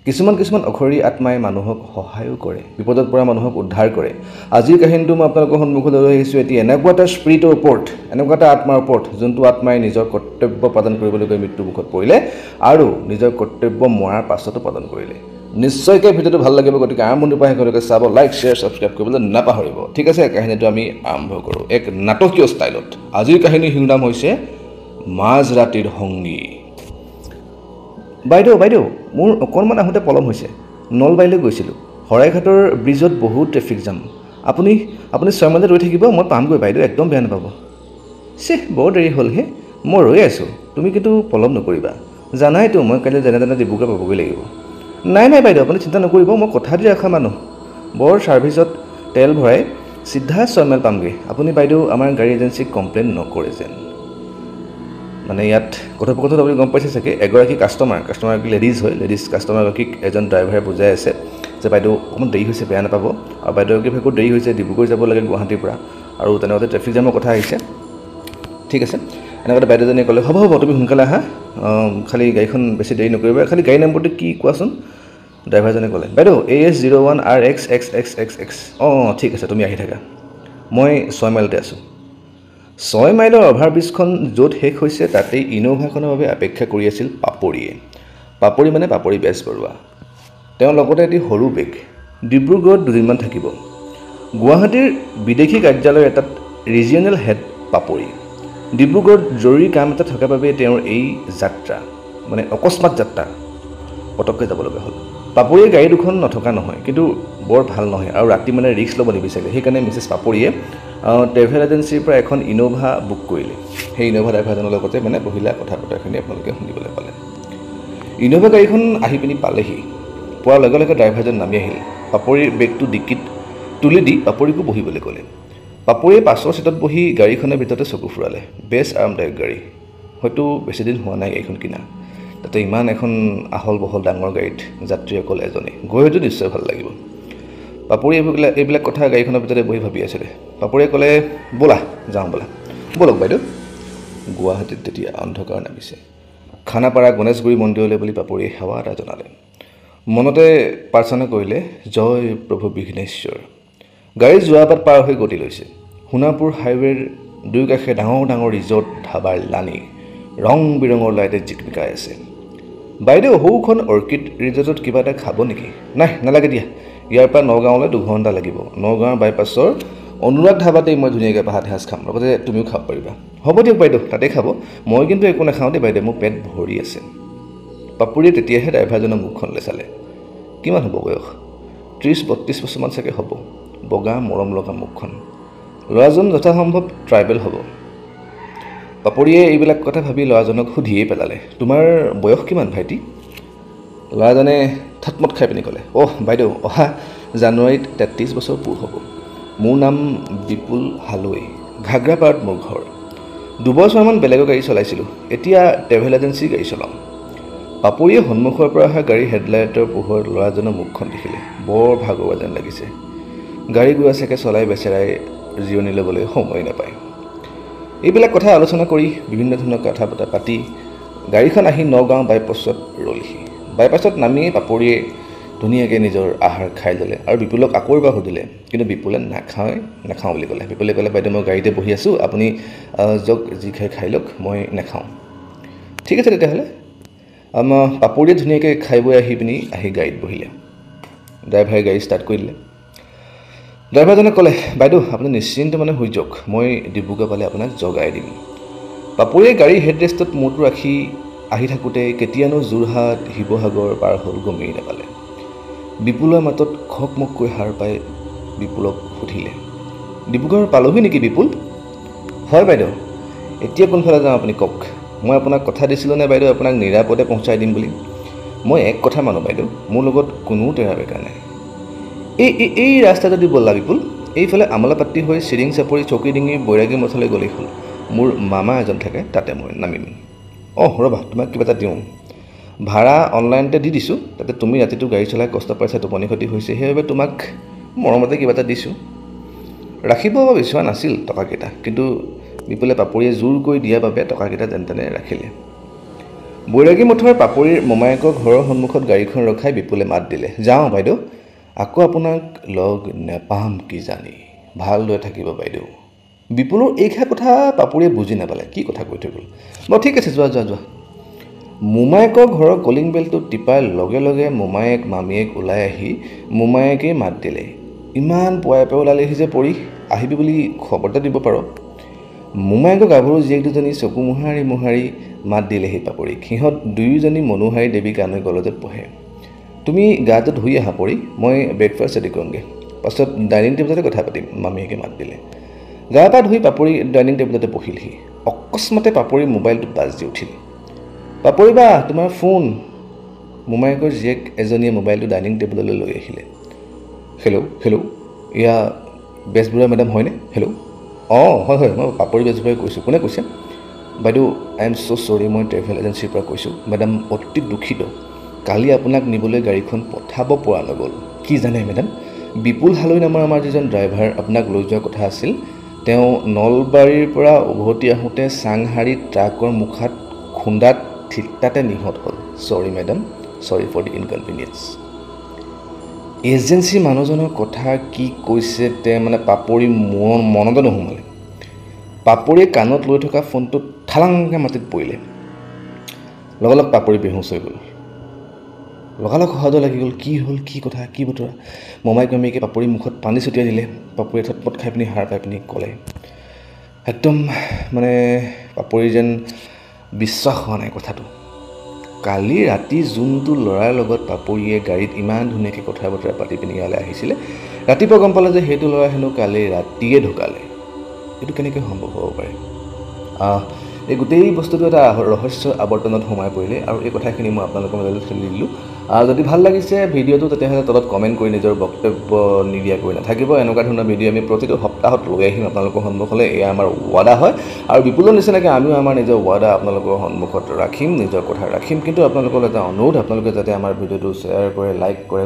কিছুমান কিছুমান অখৰী আত্মাই মানুহক সহায়ো কৰে, বিপদত পৰা মানুহক উদ্ধাৰ কৰে। আজিৰ কাহিনীটো মই আপোনালোকৰ সন্মুখলৈ লৈ আহিছোঁ এটি এনেকুৱা এটা স্পিৰিটৰ ওপৰত, এনেকুৱা এটা আত্মাৰ ওপৰত, যোনটো আত্মাই নিজৰ কৰ্তব্য পালন কৰিবলৈ গৈ মৃত্যুমুখত পৰিলে আৰু নিজৰ কৰ্তব্য মৰাৰ পাছতো পালন কৰিলে। নিশ্চয়কৈ ভিডিঅ'টো ভাল লাগিব, গতিকে আৰম্ভণিৰ পৰা শেষলৈকে চাব, লাইক, শ্বেয়াৰ, ছাবস্ক্ৰাইব কৰিবলৈ নাপাহৰিব। ঠিক আছে, কাহিনীটো আমি আৰম্ভ কৰোঁ এক নাটকীয় ষ্টাইলত। আজিৰ কাহিনীৰ শিৰোনাম হৈছে মাজৰাতিৰ সংগী। বাইদেউ বাইদেউ, মোৰ অকণমান আহোঁতে পলম হৈছে, নলবাৰীলৈ গৈছিলোঁ, শৰাইঘাটৰ ব্ৰিজত বহুত ট্ৰেফিক জাম। আপুনি আপুনি 6 মাইলত ৰৈ থাকিব, মই পামগৈ বাইদেউ, একদম বেয়া নাপাব। চিহ, বৰ দেৰি হ'ল হে, মই ৰৈ আছোঁ, তুমি কিন্তু পলম নকৰিবা। জানাইতো মই কাইলৈ যেনে তেনে ডিব্ৰুগড় পাবগৈ লাগিব। নাই নাই বাইদেউ, আপুনি চিন্তা নকৰিব, মই কথা দি ৰখা মানুহ। বৰ ছাৰ্ভিচত তেল ভৰাই চিধা 6 মাইল পামগৈ। আপুনি বাইদেউ আমাৰ গাড়ী এজেঞ্চিক কমপ্লেইন নকৰে যেন। মানে ইয়াত কথোপকথনত আপুনি গম পাইছে চাগে, এগৰাকী কাষ্টমাৰ লেডিজ হয়, লেডিজ কাষ্টমাৰগৰাকীক এজন ড্ৰাইভাৰে বুজাই আছে যে বাইদেউ অকণমান দেৰি হৈছে, বেয়া নাপাব। আৰু বাইদেউগৰাকী ভাগো দেৰি হৈছে, ডিব্ৰুগড় যাব লাগে গুৱাহাটীৰ পৰা, আৰু তেনেকুৱাতে ট্ৰেফিক জামৰ কথা আহিছে। ঠিক আছে, এনেকুৱাতে বাইদেউজনীয়ে ক'লে, হ'ব হ'ব, তুমি সোনকালে আহা, খালি গাড়ীখন বেছি দেৰি নকৰিবা, খালি গাড়ী নম্বৰটো কি কোৱাচোন। ড্ৰাইভাৰজনে ক'লে, বাইদেউ AS 01 RX XXXX। অঁ অঁ, ঠিক আছে, তুমি আহি থাকা, মই 6 মাইলতে আছোঁ। 6 মাইলৰ অভাৰব্ৰিজখন য'ত শেষ হৈছে তাতেই ইন'ভাখনৰ বাবে অপেক্ষা কৰি আছিল পাপৰিয়ে। পাপৰি মানে পাপৰি বেজবৰুৱা। তেওঁৰ লগতে এটি সৰু বেগ। ডিব্ৰুগড়ত দুদিনমান থাকিব। গুৱাহাটীৰ বিদেশী কাৰ্যালয় এটাত ৰিজিয়নেল হেড পাপৰি। ডিব্ৰুগড়ত জৰুৰী কাম এটা থকাৰ বাবে তেওঁৰ এই যাত্ৰা, মানে অকস্মাত যাত্ৰা, পটককৈ যাব লগা হ'ল। পাপৰিয়ে গাড়ী দুখন নথকা নহয়, কিন্তু বৰ ভাল নহয় আৰু ৰাতি মানে ৰিস্ক ল'ব নিবিচাৰিলে। সেইকাৰণে মিছেছ পাপৰিয়ে ট্ৰেভেল এজেঞ্চিৰ পৰা এখন ইন'ভা বুক কৰিলে। সেই ইন'ভা ড্ৰাইভাৰজনৰ লগতে মানে বহিলা, কথা বতৰাখিনি আপোনালোকে শুনিবলৈ পালে। ইন'ভা গাড়ীখন আহি পিনি পালেহি। পোৱাৰ লগে লগে ড্ৰাইভাৰজন নামি আহিল। পাপৰিৰ বেগটো ডিকিত তুলি দি পাপৰিকো বহিবলৈ ক'লে। পাপৰিয়ে পাছৰ চিটত বহি গাড়ীখনৰ ভিতৰতে চকু ফুৰালে। বেছ আৰামদায়ক গাড়ী, হয়তো বেছিদিন হোৱা নাই গাড়ীখন কিনা। তাতে ইমান এখন আহল বহল ডাঙৰ গাড়ীত যাত্ৰী অকল এজনেই, গৈ হয়তো নিশ্চয় ভাল লাগিব। পাপৰিয়ে এইবিলাক এইবিলাক কথা গাড়ীখনৰ ভিতৰতে বহি ভাবি আছিলে। পাপৰিয়ে ক'লে, ব'লা যাওঁ ব'লা। ব'লক বাইদেউ। গুৱাহাটীত তেতিয়া অন্ধকাৰ নামিছে। খানাপাৰা গণেশগুৰি মন্দিৰলৈ বুলি পাপৰিয়ে সেৱা এটা জনালে। মনতে প্ৰাৰ্থনা কৰিলে, জয় প্ৰভু বিঘ্নেশ্বৰ। গাড়ী যোৰাবাট পাৰ হৈ গতি লৈছে। সোণাপুৰ হাইৱেৰ দুয়োকাষে ডাঙৰ ডাঙৰ ৰিজৰ্ট ধাবাৰ লানি ৰং বিৰঙৰ লাইটে জিকমিকাই আছে। বাইদেউ, সৌখন অৰ্কিড ৰিজৰ্টত কিবা এটা খাব নেকি? নাই, নালাগে দিয়া, ইয়াৰ পৰা নগাঁৱলৈ 2 ঘণ্টা লাগিব। নগাঁৱৰ বাইপাছৰ অনুৰাগ ধাবাতেই মই ধুনীয়াকৈ ভাত এসাঁজ খাম, লগতে তুমিও খাব পাৰিবা। হ'ব দিয়ক বাইদেউ, তাতেই খাব। মই কিন্তু একো নাখাওঁ দেই বাইদেউ, মোৰ পেট ভৰি আছে। পাপৰিয়ে তেতিয়াহে ড্ৰাইভাৰজনৰ মুখখনলৈ চালে। কিমান হ'ব বয়স? 30-32 বছৰমান চাগে হ'ব। বগা মৰম লগা মুখখন। ল'ৰাজন যথাসম্ভৱ ট্ৰাইবেল হ'ব। পাপৰিয়ে এইবিলাক কথা ভাবি ল'ৰাজনক সুধিয়েই পেলালে, তোমাৰ বয়স কিমান ভাইটি? ল'ৰাজনে থতমত খাই পিনি ক'লে, অহ বাইদেউ, অহা জানুৱাৰীত 33 বছৰ পূৰ হ'ব। মোৰ নাম বিপুল হালৈ, ঘাগ্ৰাপাৰত মোৰ ঘৰ। দুবছৰমান বেলেগৰ গাড়ী চলাইছিলোঁ, এতিয়া ট্ৰেভেল এজেঞ্চিৰ গাড়ী চলাওঁ। পাপৰিয়ে সন্মুখৰ পৰা অহা গাড়ীৰ হেডলাইটৰ পোহৰত ল'ৰাজনৰ মুখখন দেখিলে। বৰ ভাগৰুৱা যেন লাগিছে। গাড়ী ঘোঁৰা চাগে চলাই বেচেৰাই জিৰণি ল'বলৈ সময় নাপায়। এইবিলাক কথা আলোচনা কৰি, বিভিন্ন ধৰণৰ কথা বতৰা পাতি গাড়ীখন আহি নগাঁও বাইপাছত ৰ'লহি। বাইপাছত নামিয়েই পাপৰিয়ে ধুনীয়াকৈ নিজৰ আহাৰ খাই ল'লে আৰু বিপুলক আকৌ এবাৰ সুধিলে। কিন্তু বিপুলে নাখাওঁৱে নাখাওঁ বুলি ক'লে। বিপুলে ক'লে, বাইদেউ, মই গাড়ীতে বহি আছোঁ, আপুনি যাওক, যি খাই খাই লওক, মই নাখাওঁ। ঠিক আছে তেতিয়াহ'লে। পাপৰিয়ে ধুনীয়াকৈ খাই বৈ আহি পিনি আহি গাড়ীত বহিলে। ড্ৰাইভাৰে গাড়ী ষ্টাৰ্ট কৰি দিলে। ড্ৰাইভাৰজনে ক'লে, বাইদেউ, আপুনি নিশ্চিন্ত মানে শুই যাওক, মই ডিব্ৰুগড় পালে আপোনাক জগাই দিম। পাপৰিয়ে গাড়ীৰ হেডৰেষ্টত মূৰটো ৰাখি আহি থাকোঁতে কেতিয়ানো যোৰহাট, শিৱসাগৰ পাৰ হ'ল গমেই নাপালে। বিপুলৰ মাতত খকমককৈ সাৰ পাই বিপুলক সুধিলে, ডিব্ৰুগড় পালোহি নেকি বিপুল? হয় বাইদেউ, এতিয়া কোনফালে যাওঁ আপুনি কওক। মই আপোনাক কথা দিছিলোঁ নে বাইদেউ, আপোনাক নিৰাপদে পহুঁচাই দিম বুলি? মই এক কথা মানো বাইদেউ, মোৰ লগত কোনো তেৰা বেঁকা নাই। এই এই এই ৰাস্তাটো দি ব'লা বিপুল, এইফালে আমোলাপট্টি হৈ চিৰিং চাপৰি, চকীডিঙি, বৈৰাগী মঠলৈ গ'লেই হ'ল। মোৰ মামা এজন থাকে, তাতে মই নামিম। অঁ ৰ'বা, তোমাক কিবা এটা দিওঁ। ভাড়া অনলাইনতে দি দিছোঁ, তাতে তুমি ৰাতিটো গাড়ী চলাই কষ্ট পাইছা, টোপনি ক্ষতি হৈছে, সেইবাবে তোমাক মৰমতে কিবা এটা দিছোঁ। ৰাখিব বিচৰা নাছিল টকাকেইটা, কিন্তু বিপুলে পাপৰিয়ে জোৰ কৰি দিয়াৰ বাবে টকাকেইটা যেন তেনে ৰাখিলে। বৈৰাগী মঠৰ পাপৰিৰ মোমায়েকৰ ঘৰৰ সন্মুখত গাড়ীখন ৰখাই বিপুলে মাত দিলে, যাওঁ বাইদেউ, আকৌ আপোনাক লগ নেপাম কিজানি, ভালদৰে থাকিব বাইদেউ। বিপুলৰ এইষাৰ কথা পাপৰিয়ে বুজি নাপালে, কি কথা কৈ থৈ গ'ল। বাৰু ঠিক আছে, যোৱা যোৱা যোৱা। মোমায়েকৰ ঘৰৰ কলিং বেলটো টিপাৰ লগে লগে মোমায়েক মামীয়েক ওলাই আহি মোমায়েকেই মাত দিলে, ইমান পুৱাই পুৱাই ওলালেহি যে পৰি, আহিবি বুলি খবৰ এটা দিব পাৰ। মোমায়েকৰ গাভৰু জীয়েক দুজনী চকু মোহাৰি মোহাৰি মাত দিলেহি পাপৰিক। সিহঁত দুয়োজনী মনোহাৰী দেৱী কানৈ কলেজত পঢ়ে। তুমি গাটো ধুই আহা পৰি, মই ব্ৰেকফাষ্ট ৰেডি কৰোঁগৈ, পাছত ডাইনিং টেবুলতে কথা পাতিম, মামীয়েকে মাত দিলে। গা পা ধুই পাপৰি ডাইনিং টেবুলতে বহিলহি। অকস্মাতে পাপৰিৰ মোবাইলটো বাজি উঠিল। পাপৰি বা, তোমাৰ ফোন। মোমায়েকৰ জীয়েক এজনীয়ে মোবাইলটো ডাইনিং টেবুললৈ লৈ আহিলে। হেল্ল' হেল্ল', এয়া বেজবৰুৱা মেডাম হয়নে? হেল্ল', অঁ হয় হয়, মই পাপৰি বেজবৰুৱাই কৈছোঁ। কোনে কৈছে? বাইদেউ I am ছ' চৰি, মই ট্ৰেভেল এজেঞ্চিৰ পৰা কৈছোঁ। মেডাম অতি দুখিত, কালি আপোনাক নিবলৈ গাড়ীখন পঠাব পৰা নগ'ল। কি জানে মেডাম, বিপুল হালৈ নামৰ আমাৰ যিজন ড্ৰাইভাৰ আপোনাক লৈ যোৱাৰ কথা আছিল, তেওঁ নলবাৰীৰ পৰা উভতি আহোঁতে চাংহাৰীত ট্ৰাকৰ মুখাত খুন্দাত থিতাতে নিহত হ'ল। Sorry madam, sorry for the inconvenience. এজেঞ্চিৰ মানুহজনৰ কথা কি কৈছে তেওঁ মানে পাপৰি মনতে নোসোমালে। পাপৰিয়ে কাণত লৈ থকা ফোনটো ঠালাংকৈ মাটিত পৰিলে। লগালগ পাপৰি বেহুচ হৈ গ'ল। লগালগ সহজ লাগি গ'ল, কি হ'ল, কি কথা, কি বতৰা। মমাইক মামীয়েকে পাপৰি মুখত পানী ছটিয়াই দিলে। পাপৰিয়ে থটপট খাই পিনি সাৰ পাই পিনি ক'লে, একদম মানে পাপৰি যেন বিশ্বাস হোৱা নাই কথাটো। কালি ৰাতি যোনটো ল'ৰাৰ লগত পাপৰিয়ে গাড়ীত ইমান ধুনীয়াকৈ কথা বতৰা পাতি পিনি ইয়ালৈ আহিছিলে, ৰাতিপুৱা গম পালে যে সেইটো ল'ৰা হেনো কালি ৰাতিয়ে ঢুকালে। এইটো কেনেকৈ সম্ভৱ হ'ব পাৰে? এই গোটেই বস্তুটো এটা ৰহস্য আৱৰ্তনত সোমাই পৰিলে। আৰু এই কথাখিনি মই আপোনালোকৰ মাজলৈ ঠেলি দিলোঁ। যদি ভাল লাগিছে ভিডিঅ'টো, তেতিয়াহ'লে তলত কমেণ্ট কৰি নিজৰ বক্তব্য নিদিয়াকৈ নাথাকিব। এনেকুৱা ধৰণৰ ভিডিঅ' আমি প্ৰতিটো সপ্তাহত লৈ আহিম আপোনালোকৰ সন্মুখলৈ, এয়া আমাৰ ৱাদা হয়। আৰু বিপুলৰ নিচিনাকৈ আমিও আমাৰ নিজৰ ৱাদা আপোনালোকৰ সন্মুখত ৰাখিম, নিজৰ কথা ৰাখিম। কিন্তু আপোনালোকৰ এটা অনুৰোধ, আপোনালোকে যাতে আমাৰ ভিডিঅ'টো শ্বেয়াৰ কৰে, লাইক কৰে।